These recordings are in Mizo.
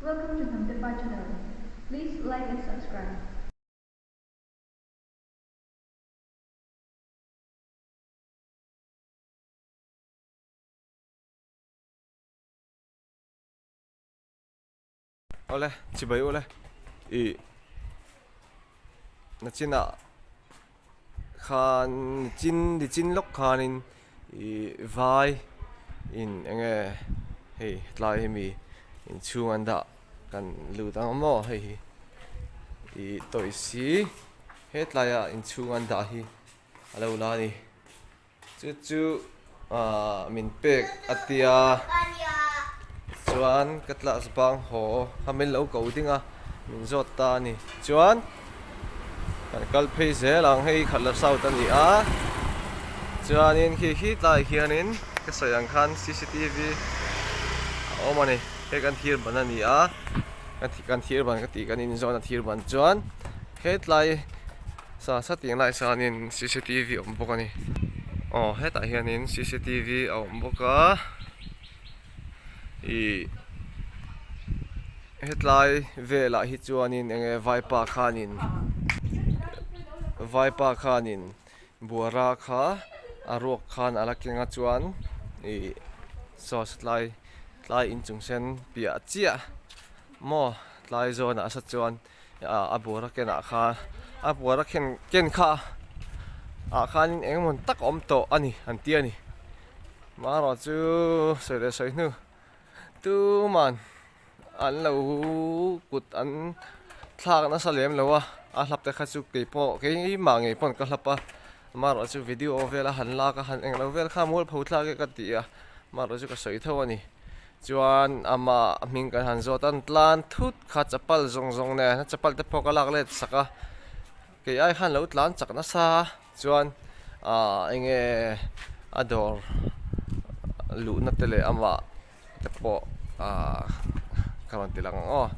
Welcome to Hnamtepa channel. Please like and subscribe. Awle chibai ule ih nachinah khan nichin nichin lawk khanin ih vai in eng nge hei tlai hi mi inchhung an dah kan lut ang maw hei hi ih tawih si hetlaiah inchhung an dah hi a lo la a ni. Chu chu ahh min pek a tia chuan ka class bang haw a min lo ko ding a min zawt ta a ni chuan kan kal phei zel ang hei khat la south a ni a chuanin khi khi tlaiah hianin ka sawi ang khan cctv a awm a ni hei kan thir ban a ni a kan thir ban ka tih kan inzawn a thir ban chuan hetlai. Sa sa tih lai sanin cctv a awm bawk a ni aw hetah hianin cctv a awm bawk a ih hetlai velah hi chuanin eng nge vaipa khanin vaipa khanin buara kha a ruak khan a la keng a chuan ih saw tlai tlai inchung sen piah chiah maw tlai zawnah sa chuan. a buara kenah khan a buara khen ken kha ah khanin eng emaw tak a awm tawh a ni an ti a ni marawh chu sawi leh sawi hnu tuman an lo kut an thlak nasa lem lo a a hlap te kha chu keipawh keimah ngei pawn ka hlap a marawh chu video vel a han lak a han englo vel kha mualpho thlak e ka ti a marawh chu ka sawi tho a ni. Chuan amah hming kan han zawt a, an tlan thut kha chapal zawng zawng nen a chapal te pawh ka lak let sak a, kei ai khan lo tlan chak nasa a, chuan ah eng nge a dawr luhna te leh amah te pawh ah ka rawn ti lang ang aw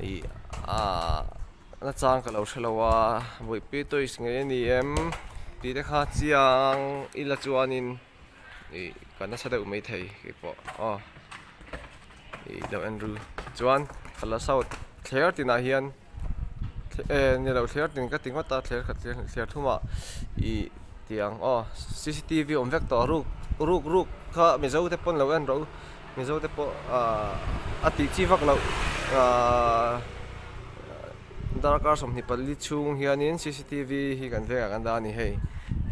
ih ah nachang ka lo hre lo a, Bawihpui toys ngei a ni em tih te kha chiang ila chuanin. Ih ka nasa deuh mai thei keipawh aw ih lo en ru chuan ka la south thler tinah hian eh ni lo thler tin ka ti ngawt a thler khat thler hnih thler thumah ih tiang aw cctv awm vek tawh ruk ruk ruk kha mizo te pawn lo en rawh u mizo te pawh ah a tih chi vak loh ah Darkar 24 chhung hianin cctv hi kan vengah kan dah a ni hei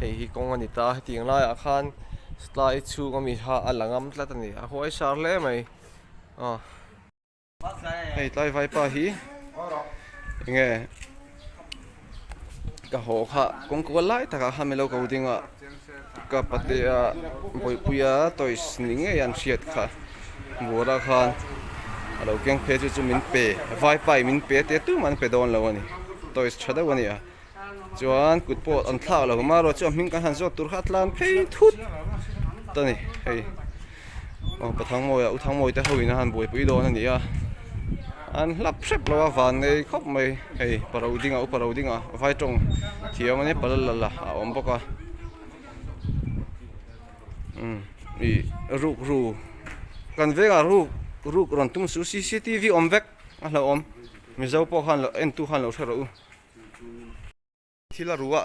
hei hi kawng a ni ta hetiang laiah khan tlai chhung ami kha a la ngam tlat a ni a huai sar hle mai aw hei tlai vaipa hi enge ka haw kha kawng kual lai takah khan min lo ko ding a ka patea bawihpuia toys ni ngei an hriat kha buara khan a lo keng phei chu chu min pe vaipai min pe te tumah an pe dawn lo a ni toys tha deuh a ni a chuan kut pawh an thlak lo marawh chu a hming kan han zawt tur kha a tlan phei thut a ni hei. Aw Pathangmawia u Thangmawii te ho in a han buaipui dawn a ni a an hlap hrep lo a van nei khawp mai hei paro ding a upa ro ding a vai tawng thiam a nia palalala a awm bawk a umm ih ruk ru kan vengah ruk ruk rawn tum suh cctv awm vek a hlauhawm mizo pawh khan lo entu khan lo hre rawh u. Thil a ruh a,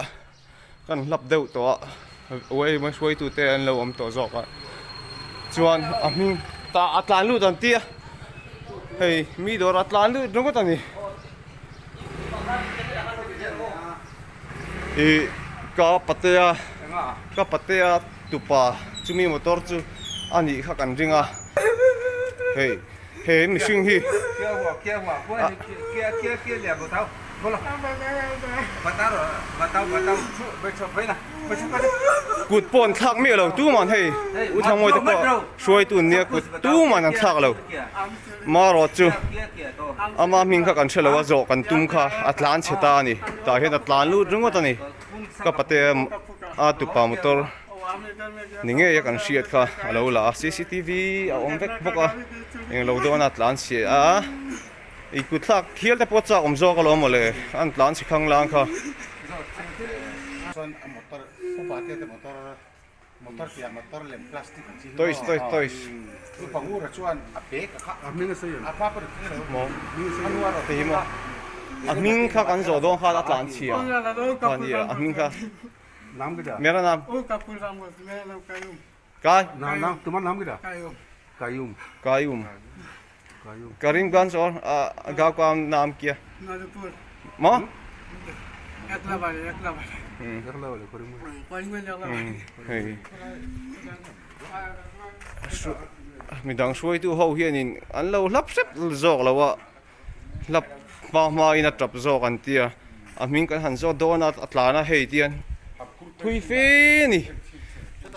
kan hlap deuh tawh a, uaima hruaitute an lo awm tawh zawk a, chuan a hming tah a tlan lut an tia, hei mi dawr a tlan lut ringawt a ni. Ih ka patea ka patea tupa chumi motor chu a nih kha kan ring a, hei he mihring hi. Kut pawh an thlak miah lo tuman hei U Thangmawii te pawh hruaitu an nia kut tuman an thlak lo marawh chu ama hming kha kan hre lo a zawh kan tum kha a tlan chhe ta a ni tah hian a tlan lut ringawt a ni ka pate a tupa motor ni ngei a kan hriat kha a lo la a cctv a awm vek bawk a englo dawn a tlan chhe a. I kut thlak thial te pawh chak awm zawk alawm mawle an tlan chhe khang lang kha. Chuan a motor upa te te motor Toys toys toys maw hei hi maw a hming kha kan zawh dawn khan a tlan chhia a nia a hming kha mera naam kai kaium Karimganj or gaon ka naam kya maw hei midang hruaitu ho hianin an lo hlap hrep zawk lo a hlap hma hma in a tap zawk an tia a hming kan han zawt dawn a a tlan a hei tian thui fe a ni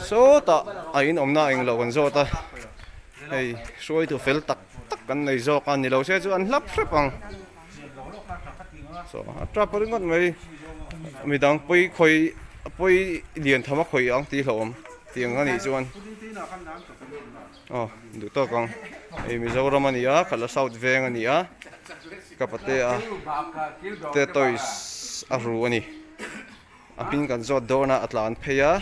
sawtah a inawmna a englo kan zawt a. Hei hruaitu fel tak tak kan nei zawk a ni lo se chu an hlap hrep ang. Saw a tap ringawt mai midang pawi khawi pawi lian tham a khawi ang tih hlauhawm tiang a nih chuan aw duh tawk ang hei Mizoram a ni a Khala South veng a ni a ka patea te toys a ru a ni a hming kan zawt dawn a a tlan phei a.